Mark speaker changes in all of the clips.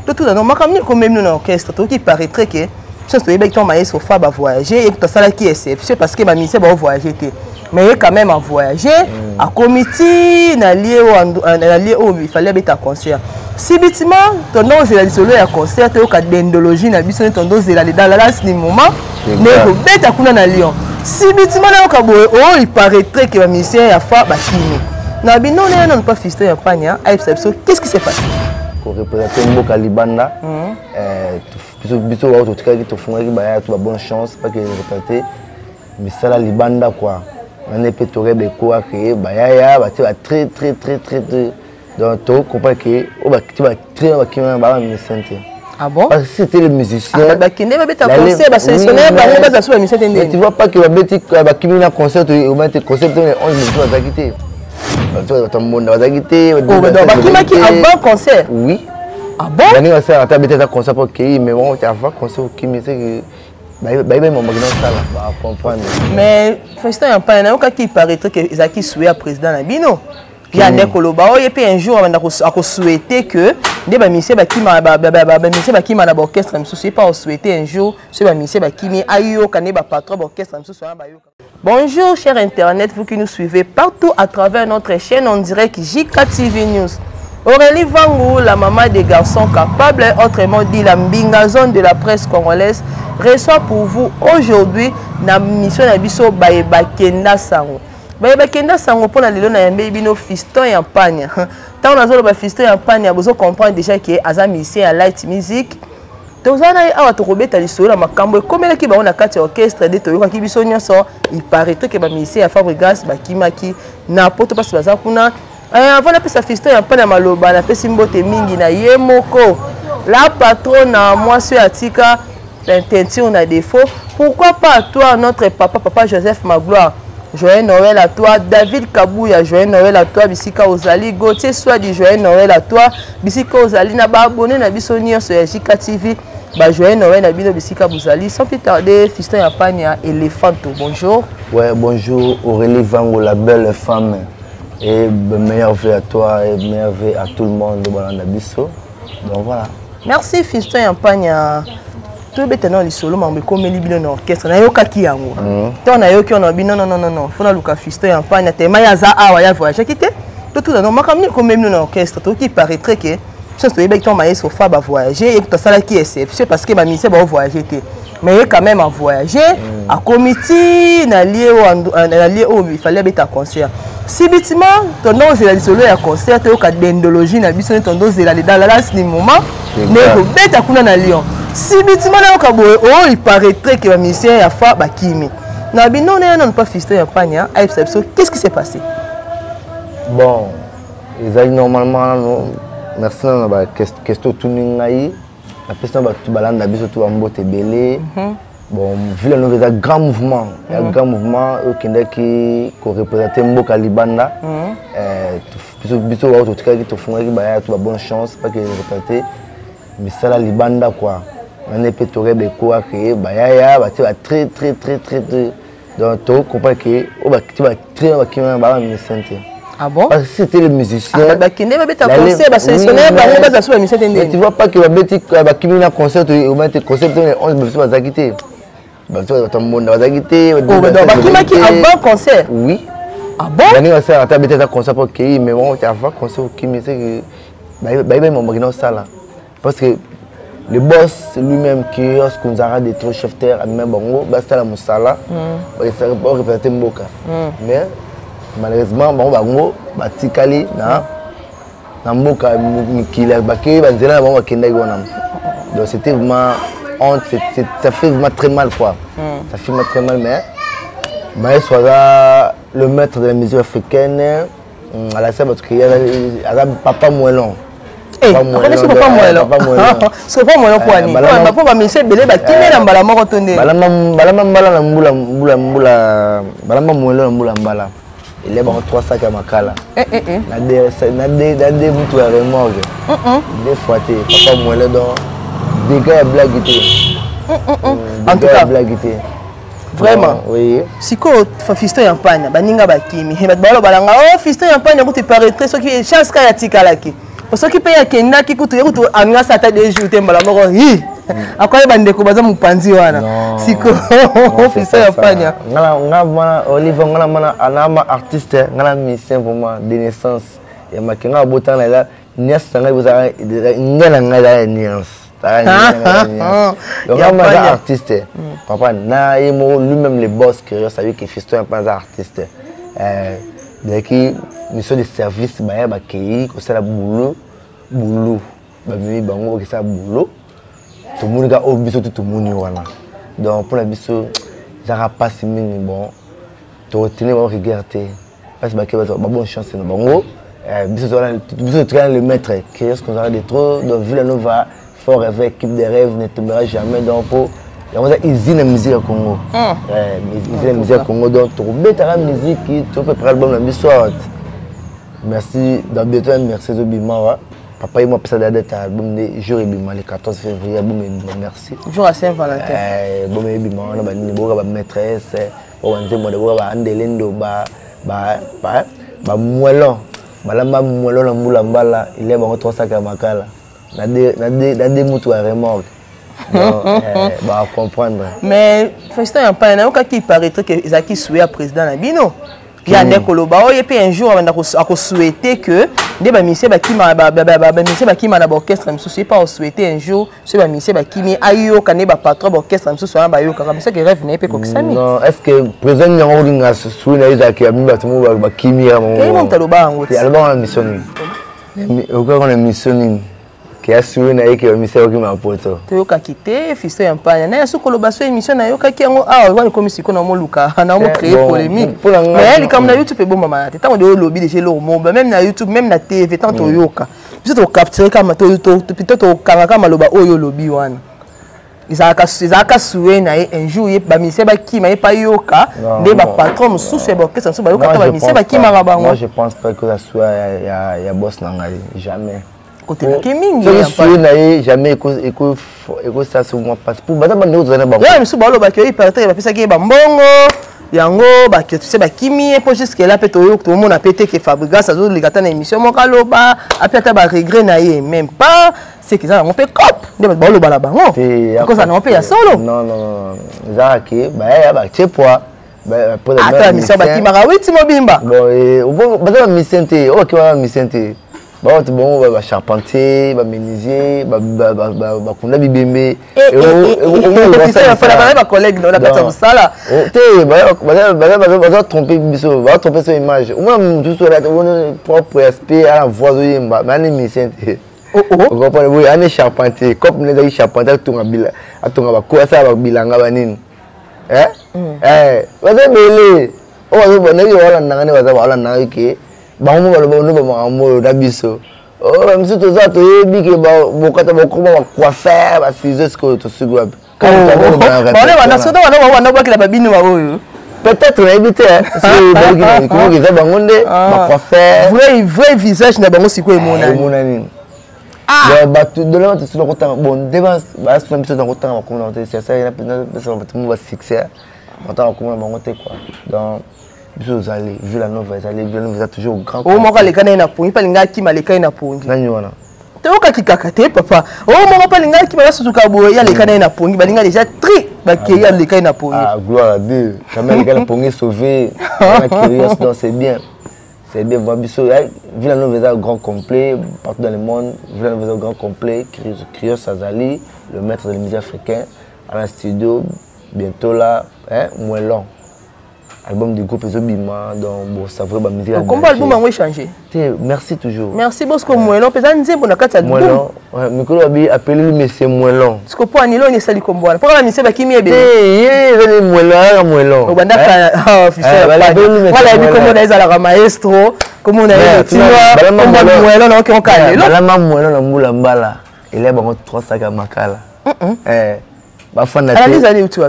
Speaker 1: Totuna no makambo nini ekomemi bino na orchestre. Toyoki paraîtrait que biso toyebaki ntango maestro fa bavoyage, ye kutu asalaki exception parce que bamusicien baovoyage te, mais ye quand même avoyage, akomi ti na lieu oyo il fallait abeta concert. Subitement tondo ozela lisolo ya concert, toyoka dendologie na biso nde tondo ozela dans la last ni moment nde kobeta kuna na Lyon. Subitement nayoka boye oyo il paraîtrait que bamusicien ya fa bakimi na bino nde nano pa Fiston ya Pania ayebisa biso qu'est-ce qui s'est passé.
Speaker 2: Koreprésente mboka libanda, biso bao totikaki, tofungaki baya to babonne chance pake représente misala libanda quoi. Nane mpe torebe ekoa ke bayaya batie ba très très très très très, donc to comprendre ke oyo batie ba très bakimi baa musicien te.
Speaker 1: Ah bon?
Speaker 2: Parce que si c'était les musiciens.
Speaker 1: Ah, bakende babeta concert, basélectionner bango, baza so bamusicien te.
Speaker 2: Mais tu vois pas que babeti, bakimi na concert, obeti concert te, 11 musiciens bazalaki te, bato mbonda bazalaki te.
Speaker 1: Bakimaki avant concert?
Speaker 2: Oui.
Speaker 1: Ah bon?
Speaker 2: Baninga basala ata beti ata concert mpo okei, mais bon, avant concert okimi, c'est que bayebi mambo bakenda kosala, bacomprendre.
Speaker 1: Mais Fiston ya Mpana, nayokaki paraîtrait que ezalaki souhait ya président na bino ya nde koloba oyo mpe un jour abanda akosouhaite que nde bamusicien bakima, bamusicien bakima na baorchestre mosusu, ye mpe akosouhaite un jour soki bamusicien bakimi, ayoka nde bapatron baorchestre mosusu wana bayoka. Bonjour cher internet, vous qui nous suivez partout à travers notre chaîne en direct JK TV News. Aurélie Vangou, la maman des garçons capables, autrement dit la mbingazone de la presse congolaise, reçoit pour vous aujourd'hui na mission na biso Bayeba Kenda Sango. Bayeba Kenda Sango mpona lelo na yambe bino Fiston ya Mpanya. Ntango nazoloba Fiston ya Mpanya, bozo comprendre déjà que aza musicien ya light music. Toza na ye awa, tokobeta lisolo na makambo ekomelaki bango na kati ya orchestre nde toyokaki biso nyonso. Il paraîtrait que bamusicien ya Fabregas bakimaki na poto mpasi baza kuna. Avant napesa Fiston ya Mpana maloba, napesi mbote mingi na ye moko la patronne, mwasi oyo atika teinture na défaut. Pourquoi pas à toi, notre papa, papa Joseph Magloire, joyeux Noël à toi. David Kabouya, joyeux Noël à toi bisika ozali. Gauthier Swadi, joyeux Noël à toi bisika ozali. Na baabonné na biso nyonso ya JK TV, ba joyeux Noël na bino bisika bozali. Sans plus tarder, Fiston ya Pania Elephanto, bonjour.
Speaker 2: Ouais, bonjour Aurélie Vango, la belle femme, et meilleur vœu à toi et meilleur vœu à tout le monde bolanda biso. Donc voilà.
Speaker 1: Merci Fiston ya Mpanya. Toyebeta na lisolo mambo ekomeli bino na orchestre. Nayokaki yango ntango nayoki wana bino, non non non non, fo naluka Fiston ya Mpanya tema ye aza awa, ya voyageaki te. Totuna no makambo nini ekomeli bino na orchestre. Toyoki paraîtrait que biso toyebaki ntango maestro fa bavoyage, ye kutu asalaki exception parce que bamusicien baovoyage te, mais ye quand même avoyage, akomi ti na lieu oyo il fallait abeta concert. Subitement tondo ozela lisolo ya concert, toyoka dendologie na biso nde tondo ozela dans la last ni moment nde kobeta kuna na Lyon. Subitement nayoka boye oyo il paraîtrait que bamusicien ya fa bakimi na bino nde nano pa Fiston ya Pania ayebisa biso qu'est-ce qui s'est passé.
Speaker 2: Bon, ezali normalement nano, merci nano na baquestion otuni ngai. Napesi na bato balanda biso to bambote ebele. Bon, Villa Nova eza grand mouvement ya grand mouvement oyo okendaki koreprésente mboka libanda. Biso bao totikaki, tofungaki baya to babonne chance pake représente misala libanda quoi. Nane mpe torebe ekoa ke bayaya batie ba très très très très très, donc to comprendre ke oyo batie ba très bakimi baa musicien te.
Speaker 1: Ah bon?
Speaker 2: Parce que si c'était les musiciens.
Speaker 1: Ah, bakende babeta concert, basélectionner bango, baza so bamusicien te.
Speaker 2: Mais tu vois pas que babeti, bakimi na concert, obeti concert te, 11 musiciens bazalaki te, bato mbonda bazalaki te.
Speaker 1: Bakimaki avant concert?
Speaker 2: Oui.
Speaker 1: Ah bon?
Speaker 2: Baninga basala ata beti ata concert mpo okei, mais bon, avant concert okimi, c'est que bayebi mambo bakenda kosala parce que le boss lui-même, Kios Kunzara de trop chef terre, amema bango basala mosala, bareprésente mboka, mais malheureusement bango batikali na mboka mikili, bakei banzela na bango bakendaki wana. Donc c'était vraiment honte, ça fait vraiment très mal quoi, ça fait vraiment très mal. Mais maestro aza le maître de la musique africaine, alakisa bato ke aza papa moellon.
Speaker 1: Akomisi papa moellon. So papa moellon po ani po bamusicien ebele bakimi na mbala moko to nde?
Speaker 2: Balamba mbala na mbula mbula mbula, balamba moellon na mbula mbala, elia bango 3 sac ya makala na de mutu ya remorque deux fois te. Papa moellon, donc dégâts ya blague te.
Speaker 1: En tout cas
Speaker 2: blague te.
Speaker 1: Vraiment.
Speaker 2: Oui.
Speaker 1: Sikoyo Fiston ya Mpanya, baninga bakimi, bato balobala nga o Fiston ya Mpanya kutu paraîtrait soki chance kaka atikalaki. Soki mpe akendaki kutu, ye kutu angasa ata 2 jours te, mbala moko hi akoyeba ndeko baza mopanzi wana. Siko Fiston ya Panya.
Speaker 2: Nga mana Olive, nga na mana anama artiste, nga na musicien vraiment de naissance ya make. Nga abotanga na eza niance na ngai, bozala ngai na ngai ezala ya niance. Donc nga aza artiste, papa na ye moko, lui-même le boss curieux sabi que Fiston ya aza artiste. Ezalaki mission de service, baya bakei kosala boulot, boulot bamemi bango bakesala boulot. Tomoni kaka oyo biso to tomoni wana. Donc mpona biso ezalaka mpasi mingi. Bon, toretenir bango rigueur te, mpasi bake babonne chance na bango. Biso biso totikala le maître Curious qu'on de trop. Donc Villa Nova fort rêve, équipe de rêve ne tombera jamais. Donc po yango eza usine ya musique ya Congo, usine ya musique ya Congo. Donc tokobetaka musique, topépare album na biso awa. Merci. Dans bientôt, merci. Ezobima wa papa ye mo apesa date ya album nde jour ebima, le 14 février album ebima. Merci.
Speaker 1: Jour ya Saint Valentin.
Speaker 2: Album ebima wana, banini boyoka, bamaîtresse oyo banzembo de boyoka, baandele ndoba, bamoelon balamba moelon na mbula mbala ilia bango trois sacs ya makala na de mutu ya remorque. Bacomprendre.
Speaker 1: Mais Fiston ya Mpaya, nayokaki paraîtrait que ezalaki souhait ya président na bino ya nde koloba oyo ye mpe un jour abanda akosouhaite que nde bamusicien bakima, bamusicien bakima na baorchestre mosusu, ye mpe akosouhaite un jour soki bamusicien bakimi, ayoka nde bapatron baorchestre mosusu wana bayokaka. Mais soki rêve na ye mpe ekokisami.
Speaker 2: Non, est ce que président yango olinga sui na ye ezalaki ami bato mo bakimi ya?
Speaker 1: Ye moto aloba yango.
Speaker 2: Aloba wana mission nini? Okaka na mission nini ke asui na ye ke bamisa okima poto?
Speaker 1: Toyokaki te. Fiston ya Mpanya na ya soki koloba so émission nayokaki yango awa wana ekomi sikoyo naomoluka naomocréer polémique. Mais likambo na YouTube ebombama te. Ntango de olobi déjà eloko moko, même na YouTube, même na TV, ntango toyoka biso tocapture kama plutôt tokangaka maloba oyo olobi wana. Ezalaka souhait na ye un jour ye bamusicien bakima, ye mpe ayoka nde bapatron mosusu ya baorchestre mosusu bayoka ta bamusicien bakimaka bango.
Speaker 2: Moi, je pense pas que souhait ya boss na ngai, jamais.
Speaker 1: Kotelaki mingi.
Speaker 2: Soki na ye, jamais ekosala so mwa mpasi po baza bandeko, tozali na bango.
Speaker 1: Ya misusu balobaki oyo paraîtrait bapesaki ye bambongo yango, bakese bakimi ye, mpo jusque là mpe tomona mpe te ke Fabrigas azoleka ata na émission moko aloba ape ata baregret na ye, même pas. Seke eza yango mpe cope nde bato baoloba na bango, ekozala nango mpe ya solo.
Speaker 2: Non, non, ezalaka ke bayaya batie poids.
Speaker 1: Ata bamission bakimaka witi mobimba.
Speaker 2: Bon, baza bamusicien te oyo bakimaka, bamusicien te. Bato bango bacharpentier, bamenuisier, bakunda bibembe.
Speaker 1: Bacollègue na kati ya mosala.
Speaker 2: Te, baza trompe biso, baza trompe so image. Omona mosusu propre aspect ala voix, azoyemba, mais ane musicien te. Ocomprendre boye, ane charpentier, cope nde ezalaki charpentier, atonga bila, atonga bako, asala bilanga banini. Baza ebele oyo ndenge baolandanga, nde baza baolandanga ke bango mo baloba no bamakambo oyo na biso. Bamisu toza toyebi ke bokata bakoma bacoiffeur, baciseau. Sikoyo tosuki wapi?
Speaker 1: Banda bwakela babino baoyo.
Speaker 2: Peut-être, nayebi te, soki eza bango nde bacoiffeur.
Speaker 1: Vrai, vrai visage na bango sikoyo emonani.
Speaker 2: Emonani. Bato dole bato soki nakotanga, bon, nde basuna biso nakotanga makomo na te. Siasa napesaka bato mo basuccès, batanga makomo na bango te quoi. Donc biso ozali Villa Nova, ezali Villa Nova, eza toujours grand.
Speaker 1: Oyo moko aleka na ye na pongi mpe alinga akima, aleka ye na pongi.
Speaker 2: Nani wana?
Speaker 1: Toyokaki kaka te, papa. Oyo moko mpe alinga akima, basutuka boye, ye aleka na ye na pongi. Balinga déjà tri bakei, aleka ye na pongi.
Speaker 2: Ah, gloire à Dieu, jamais aleka na pongi, sauvé na curious. Donc c'est bien, c'est bien. Voir biso Villa Nova eza grand complet partout dans le monde. Villa Nova eza grand complet. Curious azali le maître de la musique africaine à la studio. Bientôt là, hein, moins long, album du groupe ezobima. Donc bon, ça vrai, bamusique.
Speaker 1: Kombo album yango échange?
Speaker 2: Te, merci toujours.
Speaker 1: Merci bosco. Moelon mpenza nzembo na kati ya
Speaker 2: album. Mikolo babi apeleli monsieur Moelon.
Speaker 1: Siko mpo anilo oni esali kombo wana mpo kaka misie bakimi ebele.
Speaker 2: Te, ye ezali Moelon, ayaka Moelon.
Speaker 1: Obandaka wala yebi kombo na ezalaka maestro, kombo na ye lotinwa, kombo Moelon na oki oka lelo.
Speaker 2: Balama Moelon na mbula mbala elia bango 3 sacs ya makala. Bafanda te,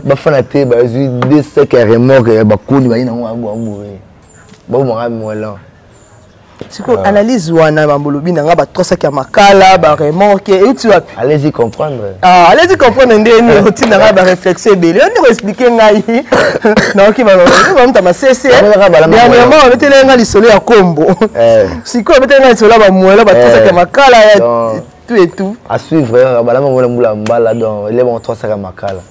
Speaker 2: bafanda te, bazwi deux sacs ya remorque ya bakoni, bayi nango abu abu, babomaka Moelon.
Speaker 1: Sikoyo analyse wana bambolobi na nga ba 3 sacs ya makala, ba remorque euti wapi?
Speaker 2: Allez-y comprendre.
Speaker 1: Ah, allez-y comprendre nde nini otinda ngai ba réflexion ebele. Yo nde koexplike ngai. Naoki bamuta masese. Dernièrement babeteli ngai lisolo ya kombo. Sikoyo babeteli ngai lisolo ya bamwelo, ba 3 sacs ya makala ya tout et tout.
Speaker 2: À suivre, balama mona mbula mbala, donc il est bon 3 sacs ya makala.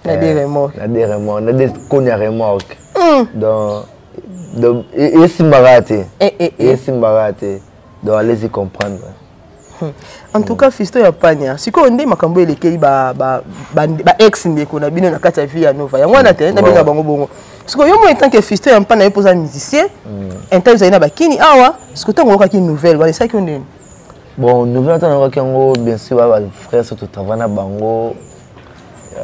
Speaker 1: Na des remorques.
Speaker 2: Na des remorques, na des koni ya remorque. Donc esimbaka te. Esimbaka te. Donc allez-y comprendre.
Speaker 1: En tout cas, Fiston ya Pania, sikoyo nde makambo elekeli ba ba ba, ba ex ndeko na bino na kati ya vie ya Nova. Yango wana te na benga bango bongo. Sikoyo yo mo en tant que Fiston ya Pania yo poza musicien, en tant que na bakini awa, sikoyo ntango oyokaki nouvelle wana esalaki yo ndeni?
Speaker 2: Bon, nouvelle ntango nayokaki yango, bien sûr ba frère surtout travail na bango,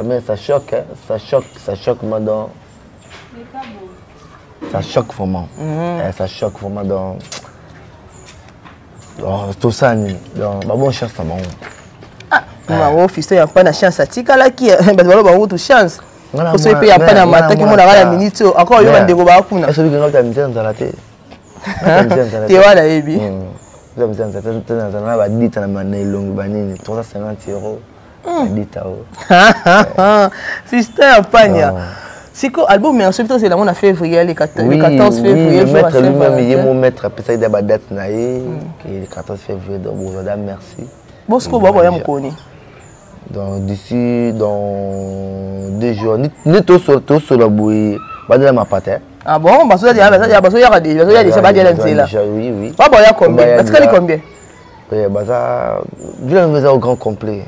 Speaker 2: mais ça choque, hein, ça choque, ça choque moi, donc ça choque vraiment. Ça choque vraiment, donc tosani, donc ba bonne chance na bango.
Speaker 1: Ah, bango Fiston ya Pania chance atikalaki bato balo bango tu chance. Poso mpe ya Pania mataki mona kala minute oyo encore yo bandeko bakuna.
Speaker 2: Est-ce que ngata mizana nzala te?
Speaker 1: Te wana yebi.
Speaker 2: Nzala nzala te nzala na badita na elongi banini 350 €. Badita o.
Speaker 1: Fiston ya Pania. Siko album ya soki tozela yango na février, le 14 février.
Speaker 2: Le maître lui-même, ye mo maître apesaki da badate na ye le 14 février, donc bozada merci.
Speaker 1: Bosiko baboya mokoni.
Speaker 2: Donc d'ici dans 2 jours nde tosola boye, badela mapata.
Speaker 1: Ah bon, bazoya bazoya déjà, badela nzela.
Speaker 2: Oui.
Speaker 1: Baboya combien? Batikali combien?
Speaker 2: Baza vila eza au grand complet.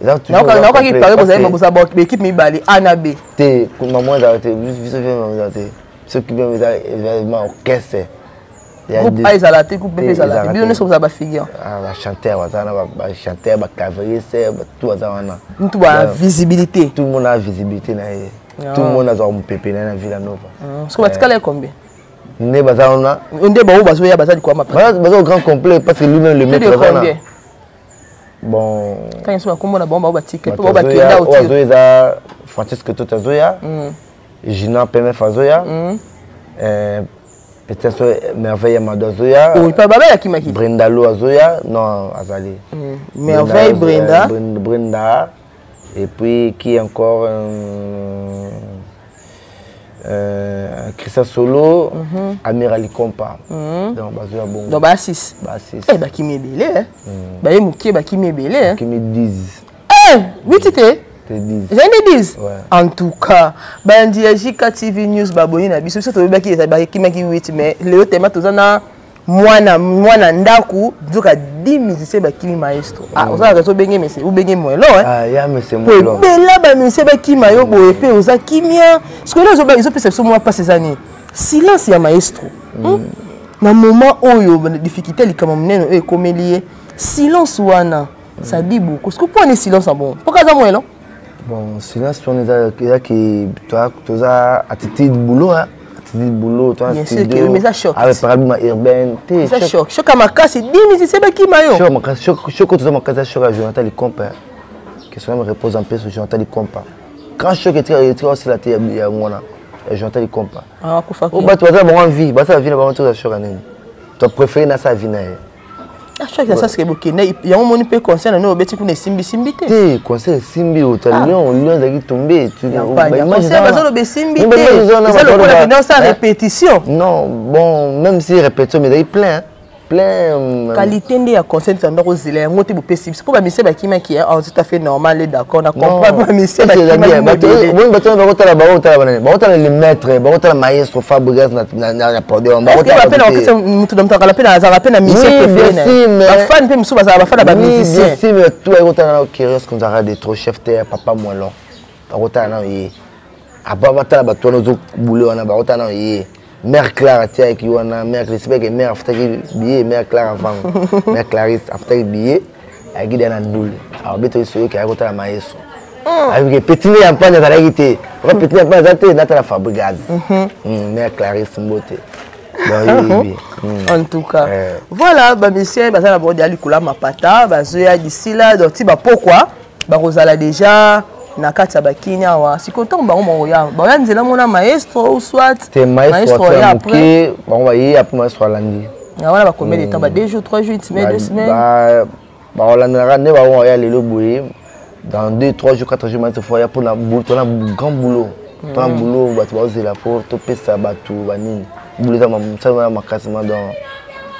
Speaker 1: Naokaki pare bozali boza baéquipe mibale A na B.
Speaker 2: Te, mamo ezala te, biso ezala te, soki bien eza vraiment orchestre.
Speaker 1: Groupe A ezala te, groupe B mpe ezala te, bino nyonso bozala bafigure.
Speaker 2: Bachanteur baza wana, bachanteur, baclaviériste, tout baza wana.
Speaker 1: Mutu ba visibilité.
Speaker 2: Tout le monde a visibilité na ye, tout le monde azwaka mopepe na ye na Villa Nova.
Speaker 1: Soki batikala ye combien?
Speaker 2: Nde baza wana.
Speaker 1: Nde bango bazoya, baza likolo
Speaker 2: mapa. Baza au grand complet parce que lui-même le maître aza wana. Bon,
Speaker 1: ntango nyonso bakombo na bango, bango batika mpe bango bakenda.
Speaker 2: Oyo azoya eza Francisque Toto azoya, Gina PMF azoya, peut-être Merveille Mado azoya.
Speaker 1: Pa baba yakimaki.
Speaker 2: Brenda Lo azoya, non, azali.
Speaker 1: Merveille, Brenda.
Speaker 2: Brenda et puis qui encore, Christian Solo, Amir Ali Kompa. Donc bazoya bongo.
Speaker 1: Donc ba 6.
Speaker 2: Ba 6.
Speaker 1: Eh, bakimi ebele, baye moke, bakimi ebele.
Speaker 2: Bakimi 10.
Speaker 1: Eh, 8 te.
Speaker 2: Ezali
Speaker 1: nde 10. En tout cas, bandi ya JK TV News, baboni na biso, biso toyebaki ezali bakimaki 8, mais lelo tema toza na mwana mwana ndako, nzoka 10 musicien bakimi maestro. Ah, oza na raison, obenge mese, obenge mwelo.
Speaker 2: Po
Speaker 1: ebela bamusicien bakima yo boye mpe oza kimia. Sikoyo ezopesa biso mwa mpasi, eza nini silence ya maestro na moment oyo difficulté, likambo monene oyo ekomeli ye? Silence wana, ça dit beaucoup. Sikoyo mpo ani silence ya bon? Mpoka aza mwelo.
Speaker 2: Bon, silence wana ezaki toza attitude boulot, attitude boulot.
Speaker 1: Bien sûr que mais ça choque.
Speaker 2: Avec paradigme urbaine
Speaker 1: te. Ça choque, choque ya makasi, 10 musiciens bakima yo.
Speaker 2: Choc makasi, choc toza makasi ya choc ya Jonathan Likompa, que son âme repose en paix. Sur Jonathan Likompa, grand choc etika osila te yango wana ya Jonathan Likompa. Bato baza bango vie, basala vie na bango, toza choc ya nini? To préféré nasala vie na ye.
Speaker 1: Chaque na sasike bokende yango, moni mpe concert na no obeti kuna esimbisimbi te.
Speaker 2: Te, concert esimbi, ota Lion, Lion ezalaki tombe.
Speaker 1: Concert bazoloba esimbi te, eza lokola kende osala répétition.
Speaker 2: Non, bon, même si répétition, mais ezalaki plein plein.
Speaker 1: Qualité nde ya concert tanda kozela yango te, bopesi biso mpo bamusicien bakimaki en tout à fait normal et d'accord na comprendre bamusicien
Speaker 2: bakimaki. Bato bakotala, bakotala banani? Bakotala le maître, bakotala maestro Fabregas na podium.
Speaker 1: Bape na orchestre, mutu na mutu akala mpe azalaka mpe na musicien préféré na bafan mpe mosusu bazala bafan na bamusicien.
Speaker 2: Si, mais tout bakotala na Curious Gonzaga de trop chef te papa Moelon, bakotala na ye apa, batala bato wana ozobule wana, bakotala na ye. Mère Clara atiaki wana, mère Clarisse, mère afutaki billet, mère Clara avant, mère Clarisse afutaki billet, ayaki da na ndule abetaki soyoki, ayaki kotala maestro, ayebike petit nde ya mpani azalaki te, oka petit ya mpani aza te, natala Fabregas. Mère Clarisse, mbote.
Speaker 1: En tout cas, voilà, bamusicien baza na bango deya likolo ya mapata, bazoya d'ici là, donc ti bapokwa bakozala déjà na kati ya bakini awa. Sikoyo ntango bango bakoya, bakoya nzela mona maestro ou soit
Speaker 2: te maestro aya moke, bango baye, après maestro alandi.
Speaker 1: Wana ba combien de temps? Ba 2 jours, 3 jours, une semaine, 2 semaines?
Speaker 2: Baolandelaka nde bango ya lelo boye, dans 2, 3 jours, 4 jours, maître foya mpona tona grand boulot, tona boulot, bato bazozela mpo topesa bato banini. Boulot eza mosala wana makasi ma, donc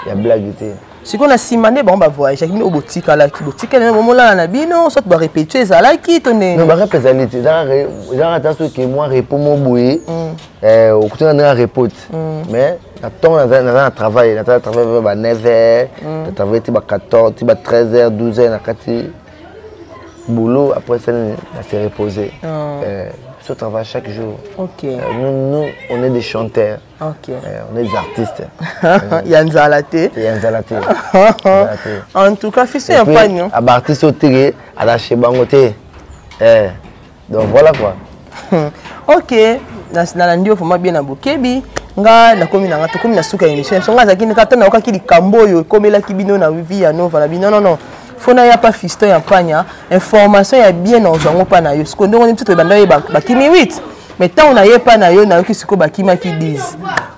Speaker 2: ya blague te.
Speaker 1: Sikoyo na nsima nde bango bavoyageaki, bino botikalaki, botikali bomolala na bino, soit barépétition ezalaki to ndenge?
Speaker 2: Non, barep ezali te. Ezalaka ata soki mwa repos mo boye, okutana ndenge repos te. Mais na ntongo naza na travail, naza na travail ba 9 heures, na travail ti ba 14, ti ba 13 heures, 12 heures na kati boulot. Après ça, na se reposer. So travaille chaque jour. Nous, nous, on est des chanteurs. On est des artistes.
Speaker 1: Ya nzala te.
Speaker 2: Ya nzala te.
Speaker 1: En tout cas, fils ya Mpagno.
Speaker 2: Abaartiste oyo teke aza bango te. Donc voilà quoi.
Speaker 1: Ok, nalandi yo vraiment bien na bokebi. Nga nakomi na nga, tokomi na suka ya émission. So nga azalaki kaka nayokaki likambo oyo ekomelaki bino na Villa Nova na bino. Non, non, fo naya pa Fiston ya Mpanya, information ya bien na ozwa yango mpa na yo. Sikoyo ndenge biso toyebanda ye bakimi 8, mais ntango naye pa na yo, nayoki sikoyo bakimaki 10.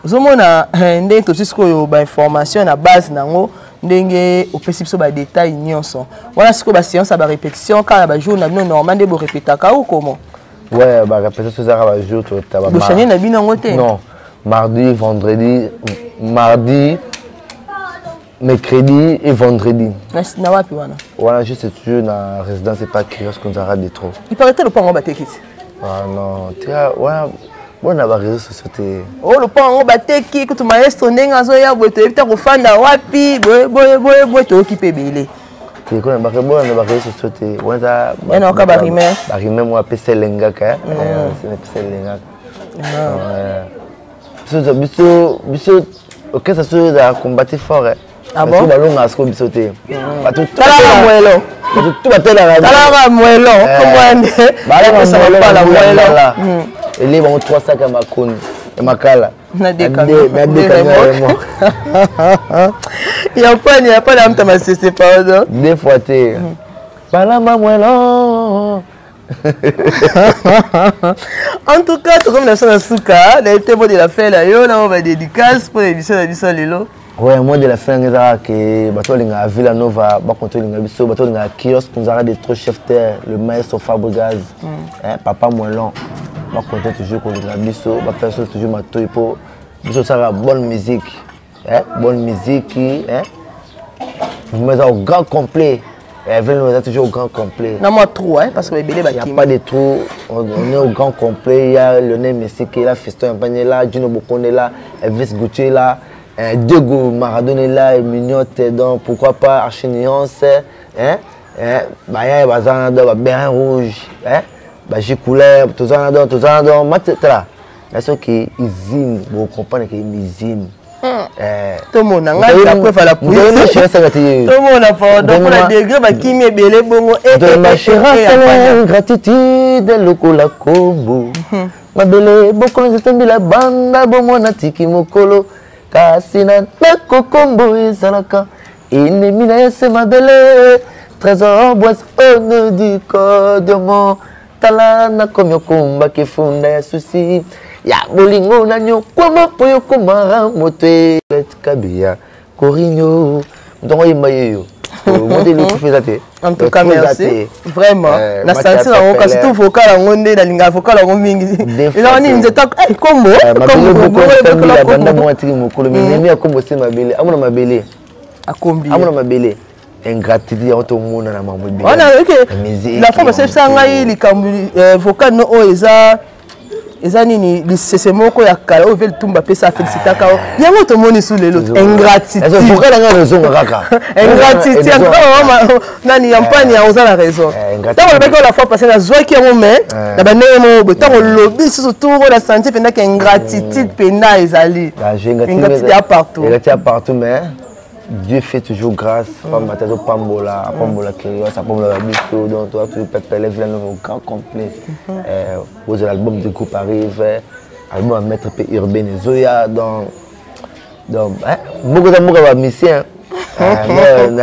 Speaker 1: Ozomona ndenge tozwi sikoyo bainformation na base nango, ndenge opesi biso badetail nyonso wana. Sikoyo baséance ya barépétition kaka na bajour na bino normal nde borépétaka ou comment?
Speaker 2: Ouais, barépétition ezalaka bajour.
Speaker 1: Bochange na bino yango te?
Speaker 2: Non, mardi, vendredi, mardi, mercredi et vendredi.
Speaker 1: Na wapi wana?
Speaker 2: Wana juste toujours na résidence epa Curios Konzara de trop.
Speaker 1: Il paraît lopango bateki ti.
Speaker 2: Ah non, tia wana bona baréseau sociaux te.
Speaker 1: O lopango yango bateki kutu, maestro ndenge azoya boye, toyebi ta kofanda wapi, boye boye boye boye, toyoki mpe ebele.
Speaker 2: Te, kona bona na baréseau sociaux te. Wana eza
Speaker 1: Wana barumeur.
Speaker 2: Barumeur mo apesa elengaka, apesa elengaka. Biso biso biso orchestre so ezala combattre fort.
Speaker 1: Ah bon?
Speaker 2: Balongaka sikoyo biso te.
Speaker 1: Bato talaka mwelo.
Speaker 2: Bato tu batelaka.
Speaker 1: Talaka mwelo komwande.
Speaker 2: Balaka mwelo, ele bango 3 sac ya makoni ya makala.
Speaker 1: Na deux ya pani ya pani amuta masese, pardon.
Speaker 2: Deux fois te, balamba mwelo.
Speaker 1: En tout cas, tokomi na biso na suka. Nayebi te mot de la fin na yo na badédicace mpo na émission na biso lelo.
Speaker 2: Ouais, mot de la fin ezalaka ke bato balingaka Villa Nova, bakonti olinga biso, bato balingaka Kiosque Nzaka de trop chef terre, le maestro Fabregas, hein, papa Moelon, bakonti toujours kolinga biso, bapesa biso toujours matoi mpo biso osalaka bonne musique, hein, bonne musique, hein. Vraiment eza au grand complet. Villa Nova eza toujours au grand complet.
Speaker 1: Na mwa trou, hein, parce que ebele.
Speaker 2: Il n'y a pas de trou, on est au grand complet. Il y a Lionel Messi qui est là, Fiston Yampane est là, Gino Bokone est là, Elvis Gauthier est là, Diego Maradona est là, Mignotte, donc pourquoi pas Archiniance, hein, hein, Baya Bazana, donc Bérin Rouge, hein, Baji Couleur, tout ça, donc, tout ça, donc, Matela. Mais ce qui usine, vous comprenez que usine.
Speaker 1: Tomona ngai après fala tomona, pardon, mpona degré bakimi ebele bongo.
Speaker 2: Gratitude lokola kombo mabele bokolo nzotambila banda bomwana tiki mokolo, kasi na ndako kombo ezalaka ennemi na ye se mabele. Trésor boise ono du codiomo, tala nakomi okumbaki efunda ya susi ya bolingo na nyokwama mpo yokomara moto kabeya Corinho ntongo oyemba ye yo modeli okufa eza te.
Speaker 1: En tout cas, merci vraiment. Na sentir yango kasi surtout vocal yango nde nalingaka, vocal yango mingi. Ezaka nini? Nzeta kombo.
Speaker 2: Banda mwa tiki mokolo minemi ya kombo se mabele, amona mabele.
Speaker 1: Akombi.
Speaker 2: Amona mabele, ingratitude yango tomona na mambo ebele.
Speaker 1: Wana la fois basebisa ngai likambo vocal no oyo eza nini, lisese moko ya kala oyo ve Tumba apesa afélicitaka yango, tomoni su lelo ingratitude.
Speaker 2: Vocal yango ezonga kaka.
Speaker 1: Ingratitude nani ya Mpani ya oza na raison. Ntango olobaki oyo la fois passé, nazwaki yango, mais na bandenge moko boye. Ntango olobi susu tour oyo, na senti mpendaki ingratitude mpenza ezali, ingratitude ya partout.
Speaker 2: Ingratitude ya partout, mais Dieu fait toujours grâce. Pamba te azopambola, apambola Kerios, apambola biso. Donc toza toujours pepele, Villa Nova au grand complet. Ozala album de groupe arrive, album ya maître mpe urbaine ezoya. Donc mboka eza mboka bamusicien.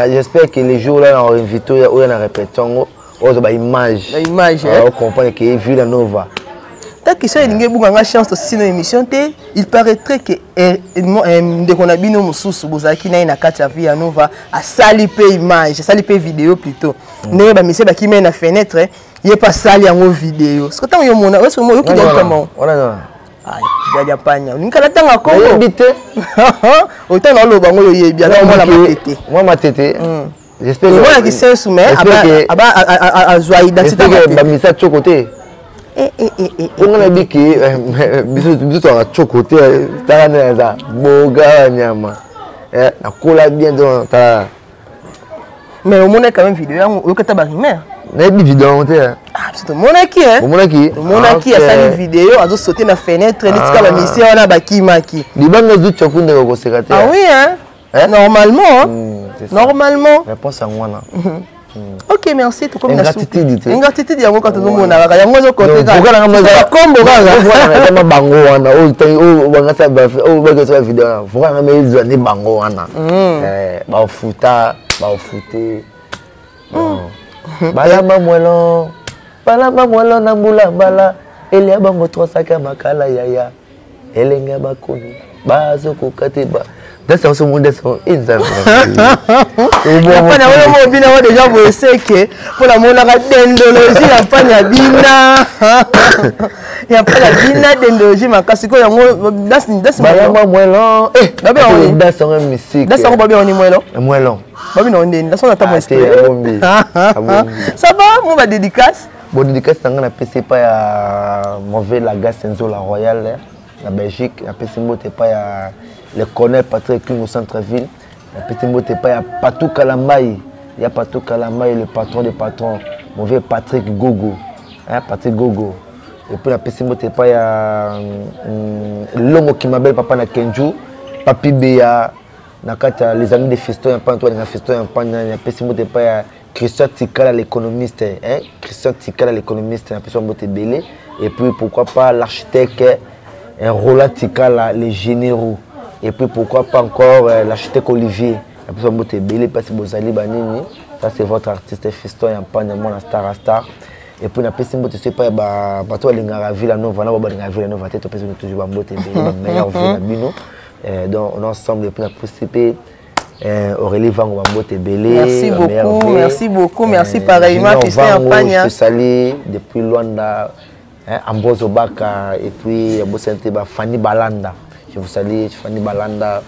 Speaker 2: J'espère que les jours là na invité oyo na répétition yango, oyo baimage.
Speaker 1: Baimage.
Speaker 2: Ocomprendre ke Villa Nova.
Speaker 1: Ta question elingi ebunga nga chance tosisi na émission te. Il paraîtrait que eh, eh, ndeko na bino mosusu bozalaki na ye na kati ya Via Nova asali mpe image, asali mpe video plutôt. Ndenge bamisie bakimi ye na fenêtre, ye mpe asali yango video. Soki ntango yo mona, oyoki kama. Dadi Apanya olingi kala tanga kongo
Speaker 2: oyebi te
Speaker 1: otanga oloba yango oyebi aza mwana matete
Speaker 2: mwa matete
Speaker 1: mwana kisensu mais azwa identité
Speaker 2: bamisa tioko te onga nayebi ke biso tozalaka tioko te tala nde naza boga nyama nakola bien donc tala.
Speaker 1: Mais omonaki quand même video yango, oyoki ata barumeur?
Speaker 2: Nayebi video yango te.
Speaker 1: Ah, biso tomonaki.
Speaker 2: Omonaki?
Speaker 1: Tomonaki asali video, azosaute na fenêtre neti kaka bamisie wana bakimaki.
Speaker 2: Libanga ezwi tyaku ndeko koseka te.
Speaker 1: Ah oui, hein? Hein? Normalement, hein? Normalement.
Speaker 2: Réponse yango wana.
Speaker 1: Ok, merci. Tokomi
Speaker 2: na ingratitude te.
Speaker 1: Ingratitude yango kaka tozomona kaka yango ezokote kakakombo
Speaker 2: kaka bango wana oyo bakosala video wana vocal nanga ezwa nde bango wana bafuta bafute balamba mwelo, balamba mwelo na mbula mbala elia bango 3 ya makala yaya elenge ya bakoni bazokoka te ba dasi yango somo dasi yango eza.
Speaker 1: Yapana oyo mo bina ngo deja boye seke mpo namonaka dendologie ya mpani ya bina, ya mpani ya bina dendologie makasi ko yango dasi.
Speaker 2: Bayamba mwelo, dasi yango misike.
Speaker 1: Dasi yango babi yango ni mwelo.
Speaker 2: Mwelo.
Speaker 1: Babi na ndeni dasi wana ata mo
Speaker 2: esprit.
Speaker 1: Ça va, mo ba dédicace.
Speaker 2: Bon, dédicace na nga napesi epai ya mauvais Lagasse Nzola Royal na Belgique, napesi mbote epai ya le colonel Patrick Kingo centre ville, napesi mbote epai ya Patou Kalambai, ya Patou Kalambai, le patron des patrons, mauvais Patrick Gogo, hein, Patrick Gogo. Et puis napesi mbote epai ya Longo Kimabel, papa na Kenju, Papi Beya na kati ya les amis de Fiston ya Mpana, to balinga Fiston ya Mpana. Napesi mbote epai ya Christian Tikala l'économiste, hein? Christian Tikala l'économiste, napesi mbote ebele. Et puis pourquoi pas l'architecte Roland Tikala, les généraux. Et puis pourquoi pas encore l'architecte Olivier, napesi mbote ebele mpasi bozali banini. Ça, c'est votre artiste Fiston ya Mpana, mwana star à star. Et puis napesi mbote so epai bato balingaka Villa Nova na balingaka Villa Nova te, topesi bino toujours bambote ebele, bameilleur vie na bino. Donc on est ensemble. Et puis napesi mpe Aurélie Vango bambote ebele.
Speaker 1: Merci beaucoup, merci beaucoup, merci pareillement, Fiston Yampanya.
Speaker 2: Je te salue depuis Luanda, hein, Ambrose Obaka et puis Bosente ba Fanny Balanda. Je vous salue Fanny Balanda.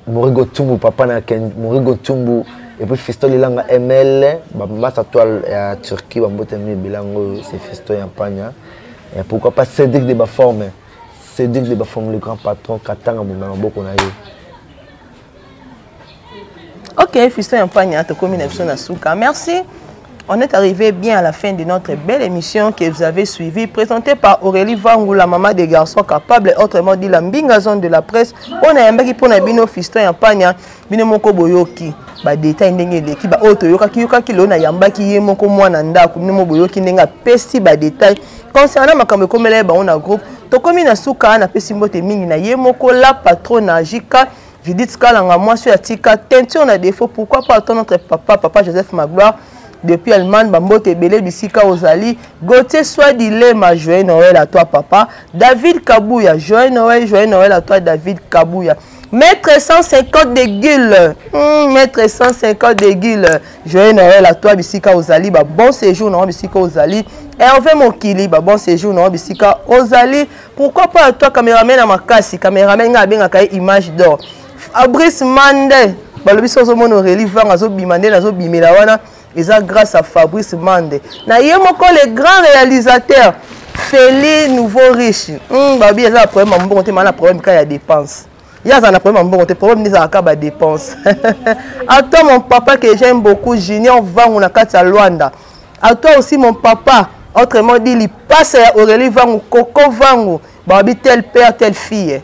Speaker 2: Morigo Tumbu, papa na Ken, Morigo Tumbu et puis Fiston Lilanga ML, ba massa toile ya Turquie bambote mi bilango, c'est Fiston Yampanya. Et pourquoi pas Cédric de Baforme. Cédric de Baforme, le grand patron Katanga Mumama boko na ye.
Speaker 1: Ok, Fiston Yampanya, tokomi na biso na suka. Merci. On est arrivé bien à la fin de notre belle émission que vous avez suivie, présentée par Aurélie Vangou, la maman des garçons capables, autrement dit la Mbinga zone de la presse. On a un baki pour na bino Fiston Yampanya, bino moko boyoki, ba détail ndenge eleki, ba oyo toyokaki yokaki lelo na yambaki ye moko mwana ndako, bino mo boyoki ndenge apesi ba détail concernant makambo ekomela ye bango na groupe. Tokomi na suka, napesi mbote mingi na ye moko la patronne na Jika Judith Kalanga, mwasi oyo atika teinture na défaut. Pourquoi pas attendre notre papa, papa Joseph Magloire depuis Allemagne, bambote ebele bisika ozali. Gauthier Swadilema, joyeux Noël à toi papa. David Kabouya, joyeux Noël, joyeux Noël à toi David Kabouya. Maître 150 de Guile, Maître 150 de Guile, joyeux Noël à toi bisika ozali, ba bon séjour na bisika ozali. Hervé Mokili, ba bon séjour na bisika ozali. Pourquoi pas à toi caméraman à makasi, caméraman nga abengaka ye image d'or. Fabrice Mande, balobi sozo mona Aurélie Vanga azobima nde nazobimela wana eza grâce à Fabrice Mande. Na ye moko le grand réalisateur Feli nouveau riche. Babi eza na problème ya mbongo te, mais na problème ka ya dépense. Ye aza na problème ya mbongo te, problème nde ezalaka ba dépense. À toi mon papa que j'aime beaucoup, Junior Vangu na kati ya Luanda. À toi aussi mon papa, autrement dit lipasa ya Aurélie Vangu, Coco Vangu, babi tel père telle fille.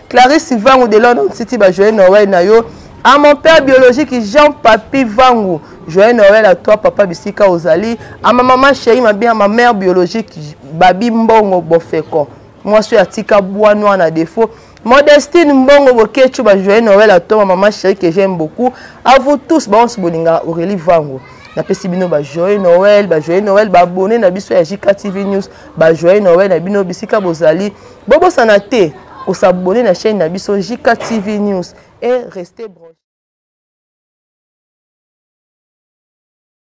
Speaker 1: Clarisse Vangu de London City, ba joyeux Noël na yo. À mon père biologique Jean Papi Vangu, joyeux Noël à toi papa bisika ozali. À ma maman chérie, ma bien, ma mère biologique Babi Mbongo Bofeko, mwasi oyo atika bois noir na défaut. Modestine Mbongo Bokechu, ba joyeux Noël à toi ma maman chérie que j'aime beaucoup. À vous tous, ba onse bolinga Aurélie Vangu. Napesi bino ba joyeux Noël, ba joyeux Noël, ba abonné na biso ya JK TV News, ba joyeux Noël na bino bisika bozali. Bobosana te kosabonner na chaîne na biso JK TV News et restez branchés.